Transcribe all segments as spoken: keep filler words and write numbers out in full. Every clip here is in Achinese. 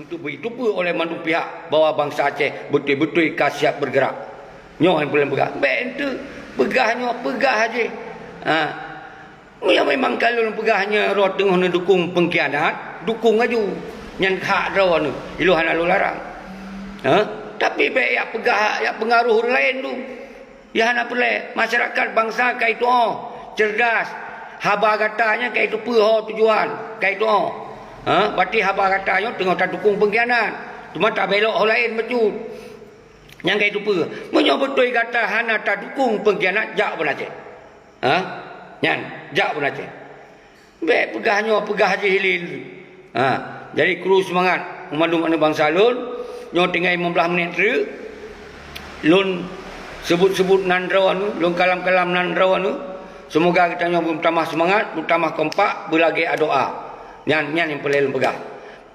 Untuk beuteupeue oleh mandum pihak bahwa bansa Aceh beutôi-beutôi ka siap bergerak. Nyoe nyang paleng peugah. Bék enteuk peugah nyoe, peugah aja. Ha. Meunyoe memang ka lôn peugah nyoe droe teungoh neudukung pengkhianat, dukung laju. Nyan hak droe neuh, ilôn hana lôn larang. Ha? Tapi bék yak peugah, yak peungaroh ureuëng laén tu. Ya hana peureulée, masyarakat bansa ka ituoh, cerdas. Haba gata nyan ka iteupeue ho tujuan, ka ituoh. Ha? Berarti haba gata nyoe teungoh tadukung pengkhianat. Teuma tabelok ho laén bacut. Nyan ka iteupeue. Meunyoe beutôi gata hana tadukung pengkhianat, jak bak Aceh. Ha? Nyan, jak bak Aceh. Bék peugah nyoe, peugah jih hileuen. Ha, jadi kru seumangat, mandum aneuk bansa lôn. Nyoe tinggai limong blaih minit treuk. Lôn seubut-seubut nan droe neuh, lôn kalam-kalam nan droe neuh. Seumoga geutanyoe beumeutamah seumangat, beumeutamah kompak, beulagée adoa. Nyan, nyan nyang paleng lôn peugah.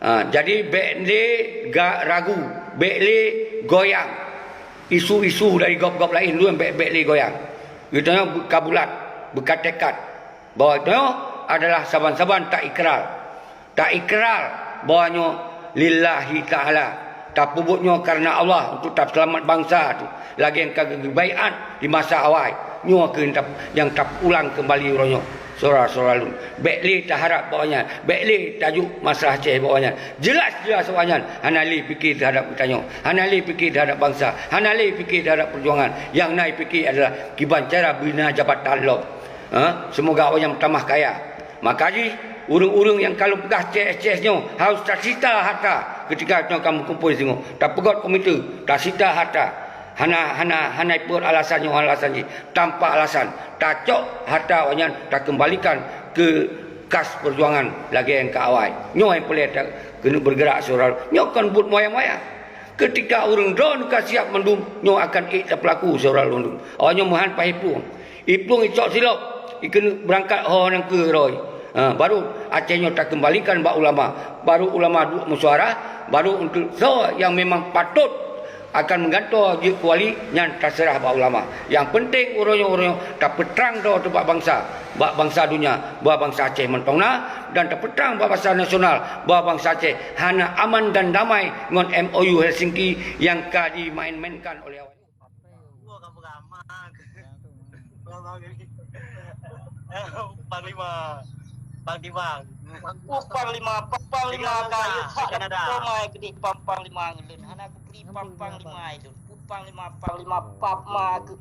Ha, jadi bék lé ga-, ragu, bék lé goyang. Isu-isu dari gob-gob laén lôn bék, bék lé goyang. Geutanyoe beuka bulat, beuka teukat. Bahwa nyoe adalah saban-saban taikrar. Taikrar bahwa nyoe lillahi ta'ala. Tapeubuet nyoe karena Allah untuk taseulamat bansa tu. Lagée nyang ka geubaiat di masa awai. Nyoe keuh nyang tap-, nyang tapeuulang keumbali uroe nyoe. Syedara-syedara lôn. Bék lé taharab bak awaknyan. Bék lé tajok masalah Aceh bak awaknyan. Jeulaih-jeulaih awaknyan hana lé pike teuhadab geutanyoe. Hana lé pike teuhadab bansa. Hana lé pike teuhadab peujuangan. Nyang na pike adalah kiban cara bina jabatan lom. Ha? Seumoga awaknyan meutamah kaya. Maka jih, ureuëng-ureuëng nyang ka lôn peugah C S C S nyoe harôh tasita harta keutika nyoe ka meukumpôi singoh. Tapeugot komite, tasita harta. Hana, hana, hana ipeugot alasan nyoe, alasan jih. Tanpa alasan, tacok harta awaknyan takeumbalikan keu kas peujuangan lagée nyang ka awai. Nyoe nyang paleng ta-, keuneuk bergerak syedara. Nyoe kon buet moyang-moyang. Keutika ureuëng droeneuh ka siap mandum, nyoe akan ék tapeulaku syedara lôn. Awaknyoe meuhan paih plueng. Iplueng icok silop, ikeuneuk beurangkat ho nangkeuh roh. Ha, baru Aceh nyoe takeumbalikan bak ulama. Baru ulama duek meusyuara, baru untuk soe nyang memang patôt akan meugantoe jeuet keu wali, nyan taseurah bak ulama. Nyang peunteng uroe nyoe, uroe nyoe tapeutrang droe teuh bak bansa, bak bansa donya, bahwa bansa Aceh mantong na, dan tapeutrang bak bansa nasional bahwa bansa Aceh hana aman dan damai ngon M O U Helsinki nyang ka dimain-mainkan oleh awak. Panglima, Panglima. Panglima, Panglima ka yue hak Kanada. Pang Panglima ngon lôn. Hana kubri Pang Panglima lôn. Pang Panglima, Panglima pap ma keuh.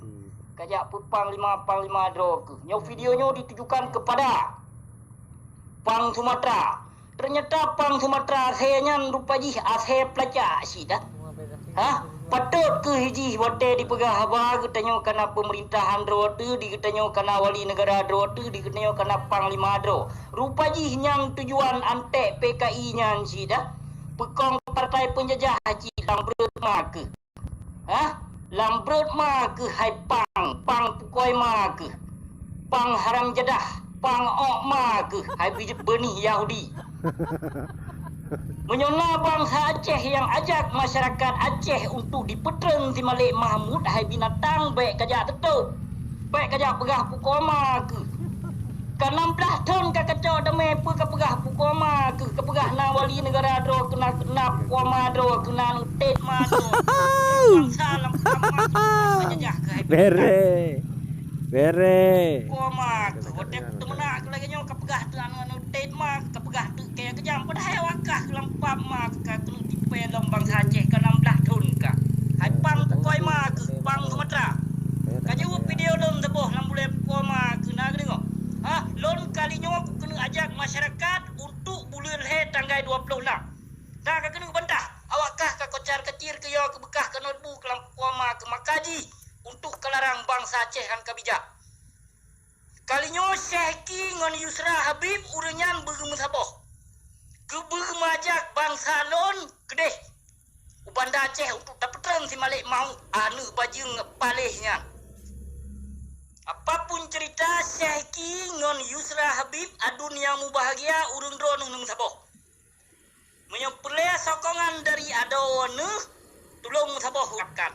Kajak peuet Panglima, Panglima droe keuh. Nyoe video nyoe ditujukan kepada Pang Sumatera. Ternyata Pang Sumatera asée nyan rupa jih asée peulacak cit dah. Hah? Patôt keuh jih watée dipeugah haba geutanyoe kana peumerintahan droe teuh, di geutanyoe kana wali neugara droe teuh, di geutanyoe kana panglima droe. Rupa jih nyang tujuan antek P K I nyan cit dah. Peukong partai peunjajah cit lam breuet ma keuh. Hah? Lam breuet ma keuh hai pang, pang pukoi ma keuh. Pang haram jadah, pang ôk ma keuh hai bi-, beunih Yahudi. Meunyoe na bansa Aceh nyang ajak masyarakat Aceh untuk dipeutreun si Malik Mahmud hai binatang, bék kajak teutôp. Bék kajak peugah pukoi ma keuh. Ka nam blaih thon ka kacok damé peue kapeugah pukoma keuh, kapeugah na wali neugara droe keuh na, na pukoma droe keuh na, neutet ma droe. Bansa lam agama kajajah keuh hai. Bere. Bere. Pukoma keuh. Watée teumeunak keuh lagée nyoe kapeugah teuh anu, neutet ma, kapeugah teuh keu keujam. Padahai awak kah lam pap ma keuh ka keuneuk tipée lom bansa Aceh ka nam blaih thon kah. Hai pang pukoi ma keuh, pang Sumatera. Ka jeuet video lôn saboh lam buleuen pukoi ma keuh na geudeungoe. Ha, lôn kali nyoe kukeuneuk ajak masyarakat untuk buleuen lhée tanggai dua ploh nam. Na ka keuneuk bantah, awak kah ka kocar-kacir keuyoe keubeukah keunoe bu keu lam pukoi ma keuh maka jih untuk kalarang bansa Aceh han ka bijak. Kali nyoe Syeh Ki ngon Yusra Habib ureuëng nyan beugeumeusaboh. Geubeumeujak bansa lôn keudeh u Banda Aceh untuk tapeutreun si Malik Mahmud aneuëk bajeueng paléh nyan. Apapun cerita, Syeh Ki ngon Yusra Habib aduen nyang mubahgia ureuëng droeneueh meusaboh. Meunyoe peureulée sokongan dari adoe neueh, tulông meusaboh harapkan.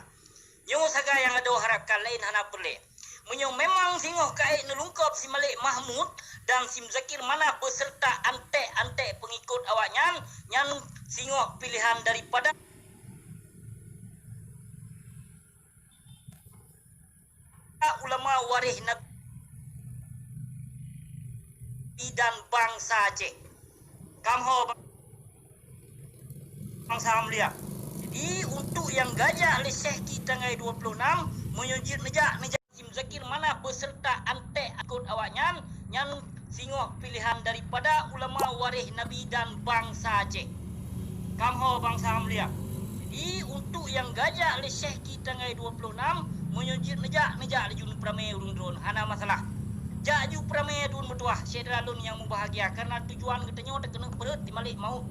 Nyoe sagai nyang adoe harapkan, laén hana peureulée. Meunyoe memang singoh ka ék neulungkop si Malik Mahmud dan si Muzakir Manaf beuseureuta antek-antek peungikot awaknyan, nyan singoh pilihan daripada ulama waréh Nabi dan bansa Aceh. Kam ho bansa mulia. Jadi, untuk nyang geujak lé Syekh Ki tanggai dua ploh nam, meunyoe jeuet neujak, neujak Haji Muzakir Manaf beserta antek ikot awaknyan, nyan singoh pilihan daripada ulama waréh Nabi dan bansa Aceh. Kam ho bansa mulia. Jadi, untuk nyang geujak lé Syekh Ki tanggai dua ploh nam, meunyoe jeuet neujak, neujak laju neupeuramé ureuëng droen, hana masalah. Jak ju peuramé droen meutuwah, syedara lôn nyang mubahgia, karena tujuan geutanyoe takeuneuk peureuet di Malék Maut.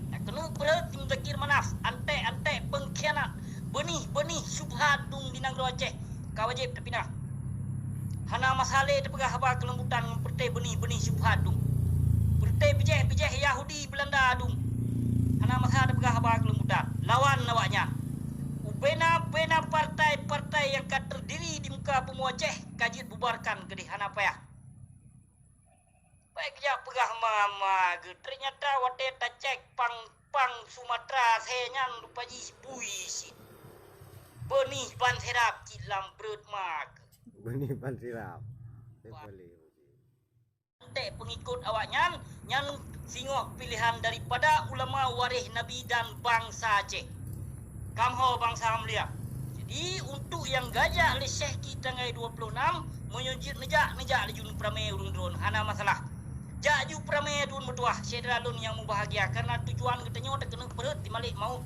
Takeuneuk peureuet di Muzakir Manaf, antek-antek peungkhianat, beunih-beunih syubhat dum di nanggroe Aceh, ka wajéb tapinah. Hana masa lé tapeugah haba keulembutan ngon peureté beunih-beunih syubhat dum. Peureté bijéh-bijéh Yahudi Beulanda dum. Hana masa tapeugah haba keulembutan. Lawan awaknyan. Ubena-bena partai-partai nyang ka teurdiri di muka bumoe Aceh ka jeuet bubarkan keudeh, hana payah. Bèk jak peugah ma-ma geuh, teunyata watèe tacèk pang-pang Sumatra sè nyan rupa jih bui cit. Beunih ban sirab cit lam breuet ma geuh. Beunih ban sirab. Antek peungikot awaknyan, nyan singoh pilehan daripada ulama waréh Nabi dan bansa Aceh. Kam ho bansa mulia. Jadi, untuk nyang geujak lé Syekh Ki tanggai dua ploh nam, meunyoe jeuet neujak, neujak laju neupeuramé ureueng droen, hana masalah. Jak ju peuramé droen meutuwah, syedara lôn nyang mubahgia, karena tujuan geutanyoe takeuneuk peureuet di Malék Maut.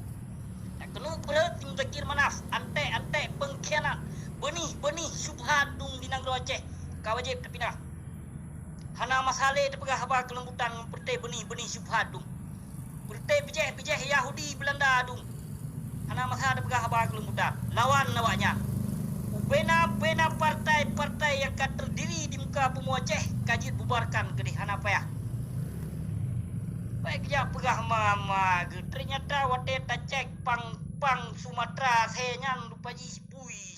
Takeuneuk peureuet di Muzakir Manaf, antek-antek peungkhianat, beunih-beunih syubhat dum di nanggroe Aceh, ka wajéb tapinah. Hana masa lé tapeugah haba keulembutan ngon peureté beunih-beunih syubhat dum. Peureté bijéh-bijéh Yahudi Beulanda dum. Hana masa tapeugah haba keulembutan. Lawan awaknyan. Ubena-bena partai-partai nyang ka teurdiri di muka bumoe Aceh ka jeuet bubarkan keudeh, hana payah. Bèk jak peugah ma-ma geuh, teunyata watèe tacèk pang-pang Sumatra sè nyan rupa jih bui.